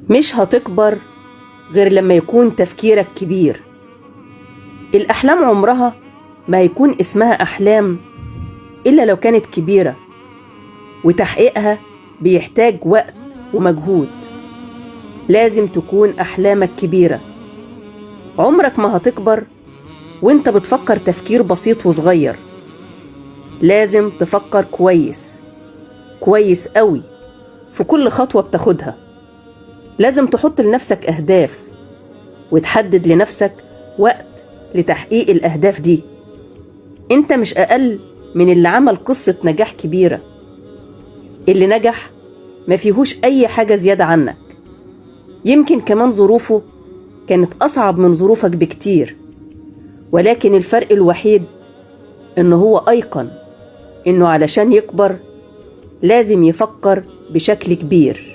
مش هتكبر غير لما يكون تفكيرك كبير. الأحلام عمرها ما هيكون اسمها أحلام إلا لو كانت كبيرة، وتحقيقها بيحتاج وقت ومجهود. لازم تكون أحلامك كبيرة. عمرك ما هتكبر وانت بتفكر تفكير بسيط وصغير. لازم تفكر كويس كويس قوي في كل خطوة بتاخدها. لازم تحط لنفسك أهداف وتحدد لنفسك وقت لتحقيق الأهداف دي. انت مش أقل من اللي عمل قصة نجاح كبيرة. اللي نجح ما فيهوش أي حاجة زيادة عنك. يمكن كمان ظروفه كانت أصعب من ظروفك بكتير، ولكن الفرق الوحيد إنه هو أيقن إنه علشان يكبر لازم يفكر بشكل كبير.